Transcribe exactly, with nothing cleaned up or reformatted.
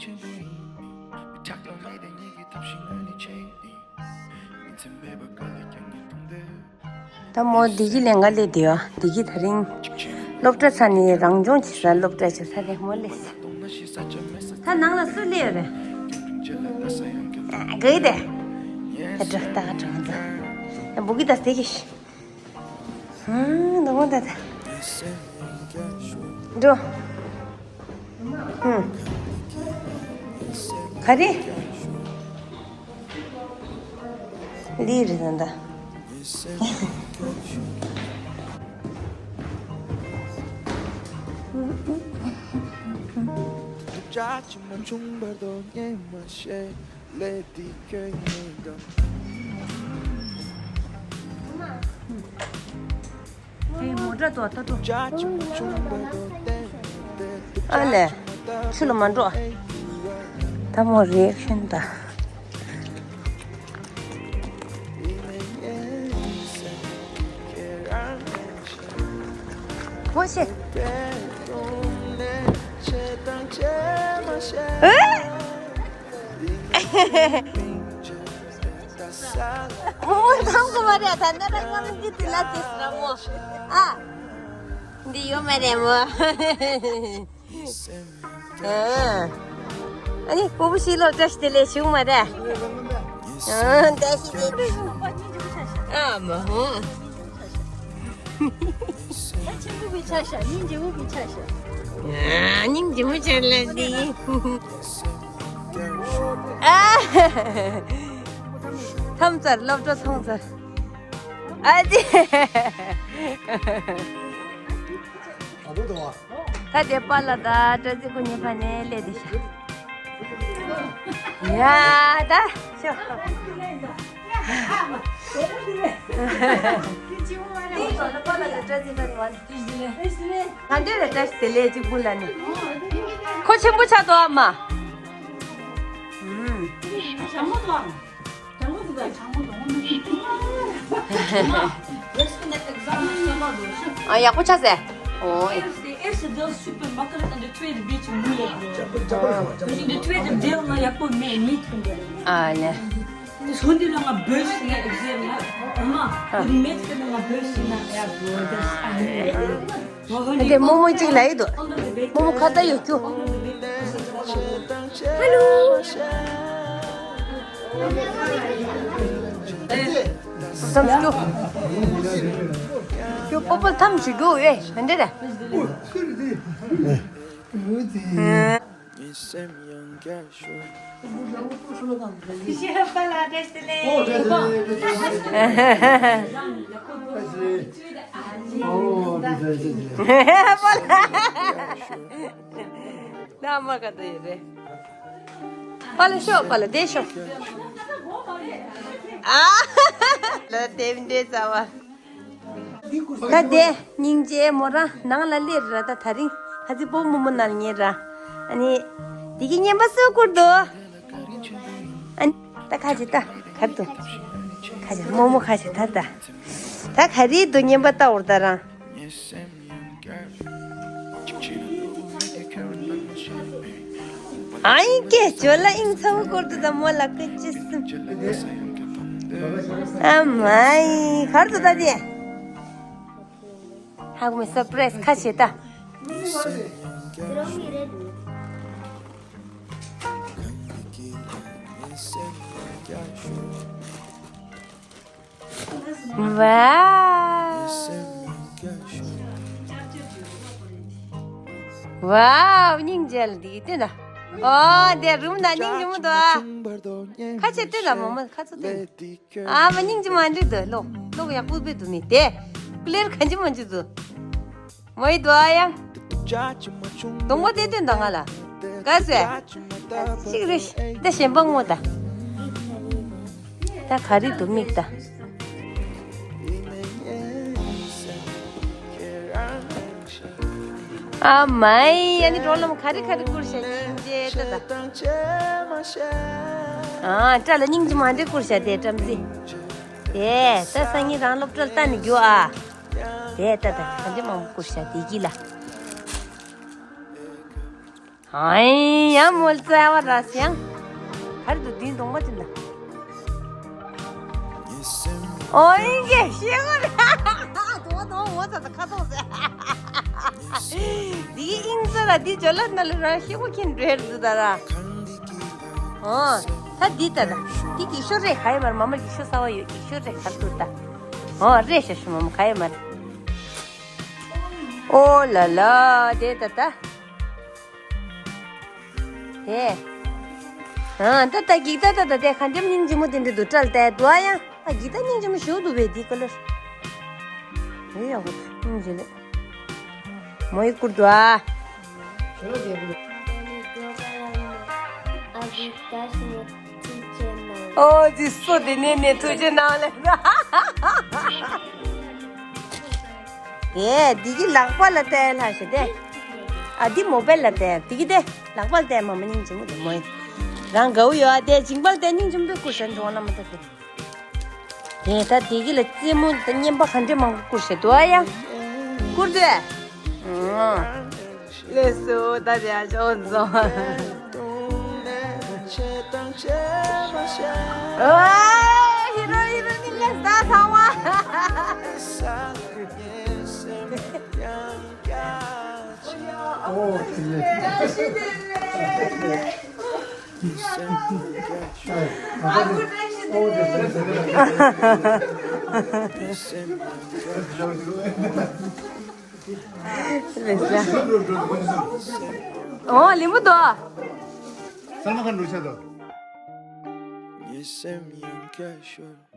ད་མོ་བདེ་སྐྱིད་ལེན་ག་སླེབས་དེ་ཡོད། བདེ་སྐྱིད་དེ་རིང་སློབ་གྲྭ་ཚར་ནས་རང་སྦྱོང་བྱེད་ས། སློབ་གྲྭ་བྱེད་ས་དེ་མོ་སླེབས་སོང་། ད་ནང་ལ་སུ་སླེབས་ཡོད་རེད། ག་གི་དེ། ད་དྲག་ད་ག་དྲག་ད། བུ་གི་ད་སྟེ་གི་ཤི། ཧུམ། ནོ་ད་ད། འགྲོ། ཧུམ། ག་རེ། ལི་རེད་ད་ད། དེ་མོ་ཊ་དོ་ད་དོ། ཨ་ལས། ཆུ་ལ་མ་འགྲོ། ད་མོ་རི་ཨེག་ཤན་ད། མོ་ཤེ། ཨེ། མོ་མོ་ཚང་གི་མ་རེད། ད་ནི་རང་ངམ་འདི་དེ་ལ་དེ་སི་ར་མོ། ཨ། འདི་ཡོད་མ་རེད་མོ། ཨ། ཨ་ནི་སྤོ་བོ་ཤི་ལོ་བཀྲ་ཤིས་བདེ་ལེགས་བྱུང་མ་རེད། ཨ། བཀྲ་ཤིས་བདེ་ལེགས། ཨ་མ་ཧོ། ད་ཆེན་པོ་བའི་ཆ་ཤ། སྙིང་རྗེ་བོ་བའི་ཆ་ཤ། ཨ། སྙིང་རྗེ་མོ་ཆེ་ལ་འདི། ཨ། ཐམ་ཚར། སློབ་གྲྭ་ཚང་ཚར། ཨ་ཙི། ད་དེ་པཱ་ལགས་དང་བཀྲ་ཤིས་ཁོ་གཉིས་ཕ་ནས་སླེབས་བསྡད་ཤག་ཡ་ད་ཤོག་ག་འདྲ་རེད། བཀྲ་ཤིས་བདེ་ལེགས་གཅིག་པུ་ལ་ནི། ཁོ་ཆེན་པོ་ཆགས་འདུག་ཨ་མ། ཨུམ། ཨ། ཡག་པོ་ཆགས་ཟེར། ཨོ། ཨ་ལེ། འདི་རྨོ་མོ་གཅིག་ལ་ཡི་དོ། རྨོ་མོ་ཁ་ཏ་ཡོད་ཀྱོ། ཧ་ལོ། ཐམ་ཞིག་ཀྱོ། ཀྱོ་པོ་པོ་ཐམ་ཞིག་ཀྱོ་ཨེ་མི་འདི་ར། ད་མ་ག་དུ་ཡོད་རེད། པ་ལ་ཤོག་པ་ལ་བསྡད་ཤོག་ཨ། ལ་དེབ་འདྲེ་ཙ་བ། ད་དེ་སྙིང་རྗེ་མོ་རང་ནང་ལ་སླེབས་ར། ད་དེ་རིང་ཁ་ཚི་སྤོ་མོ་མོ་ནང་ཉེ་ར། ཨ་ནི་དེ་གི་བརྙན་པ་སུ་བསྐུར་འདུག་ཨ་ནི་ད་ཁ་ཅིག་ད་གར་འདུག་ཁ་ཅིག་རྨོ་མོ་ཁ་ཅིག་ད་ད། ད་ག་རེ་འདུག་བརྙན་པ་ལྟ་འོར་ད་རང་། ཨ་ཡིན་ཀྱེ་ཇོ་ལ་ཨིན་ཚ་བོ་སྐོར་དུ་ད་མོ་ལ་ཀི་ཅི་སི། ཨ་མ་ཡི་གར་དུ་ད་དེ། ཧ་གོ་མེ་སར་པ་རའི་སི་ཁ་ཆེ་ད། ཝའོ། ཝའོ། སྙིང་རྗེ་ལ་འདི་སྟོན་ད། ཨོ་དེ་རུམ་ན་སྙིང་རྗེ་མོ་འདུག་ཨ། ཁ་ཆེ་སྟོན་ད་མོ་མོ་ཁ་ཚོ་སྟོན། ཨ་མ་སྙིང་རྗེ་མ་འདྲི་འདུག་ལོ་ལོ་ཡག་པོ་བེ་འདུག་མི་དེ། ཀླེར་གང་ཅི་མ་འཇུ་འདུག་མོའི་དུ་ཨ་ཡང་། གདོང་པ་བལྟས་དོན་དང་ང་ལ། ག་ཟེ། ཤིག་རེ་ཤི། ད་གཞན་པ་ངོ་ད། ད་ག་རེ་འདུག་མིག་ད། ཨ་མའི་ཨ་ནི་འགྲོ་ལམ་ག་རེ་ག་རེ་བསྐུར་ཤག་སྙིང་རྗེ་ད་ད། ཨ་སྐྲ་ལ་སྙིང་རྗེ་མ་འདྲེ་བསྐུར་ཤག་དེ་བཀྲམ་རྩི། དེ་ད་སང་ཉིན་རང་སློབ་གྲྭ་ལ་ལྟ་ནས་རྒྱུ་ཨ། དེ་ལྟ་དང་གང་ཅི་མང་པོ་བསྐུར་བཞག་བདེ་སྐྱིད་ལ། ཨའི་ཡ་མོལ་ཙེ་བ་ར་སི་ཡང་། ཧར་དུ་དུས་གདོང་མ་ཅི་འདྲ། ཨོ་ཡིན་གེ་ཤེས་གོ་ར། དོ་དོ་འོ་ཙ་ད་ཁ་ཐོག་ཟེ། འདི་ཨིན་ཙ་ར་འདི་ཇོ་ལ་ན་ལ་ར་ཤེས་གོ་ཁྱེན་འདྲེར་འདུ་ད་ར། ཨོ། ད་འདི་ད་ད། འདི་འགྱིག་ཤོ་རེད་ག་ཡོད་མ་རེད། མ་མ་འགྱིག་ཤོ་གསར་བ་ཡོད། འགྱིག་ཤོ་རེད་ག་འདུག་ད། ཨོ་རེད་ཤ་ཤུ་མ་མ་ག་ཡོད་མ་རེད། ཨོ་ལ་ལ་དེ་ད་ད། དེ། ཨ་ད་ད་འགྱིག་ད་ད་ད་དེ་ག་འདྲ་སྙིང་རྗེ་མོ་དེ་འདྲ་འདུག་བཀྲ་ལ་ད་དུ་ཨ་ཡང་ཨ་འགྱིག་ད་སྙིང་རྗེ་མོ་ཞུ་འདུག་བས་འདི་ཀ་ལར། ཨེ་ཡག་པོ་འདུག་སྙིང་རྗེ་ལེ། མོ་ཡི་བསྐུར་འདུག་ཨ། ཨོ་ཇི་སོ་དེ་ནས་ནས་ཐུགས་རྗེ་གནང་ལེ། དེ་འདི་གི་ལག་པ་ལ་བལྟས་ལྷ་ཞེ་དེ། ཨ་འདི་མོ་བལ་ལ་བལྟས་འདི་གི་དེ་ལག་པ་ལ་བལྟས་མ་མ་སྙིང་རྗེ་མོ་དེ་མོ་ཡི། རང་དགའ་བོ་ཡོད་ཨ་དེ་མཇིང་པ་ལ་བལྟས་སྙིང་རྗེ་མོ་དེ་བསྐུར་ཟེར་འགྲོ་བ་ལ་མ་ཐུག་གི། དེ་ད་དེ་གི་ལ་རྩེད་མོ་ད་བརྙན་པ་ག་འདྲས་མང་པོ་བསྐུར་ཤེས་འདུག་ཨ་ཡ། བསྐུར་འདུག་ཨ། ལས་སུ་ད་དེ་ཡ་ཅོག་ཛོ། ཨ་ཧི་རོ་ཧི་རོ་ནི་ལས་ད་ཚང་བ། ཨོ་དེ་ལས། ཨོ་ལིམ་བུ་དོ། ས་མ་ཁ་འགྲོ་ཆ་དོ། ངའི་སེམས་ཡང་བསྐྱར་ཤོར།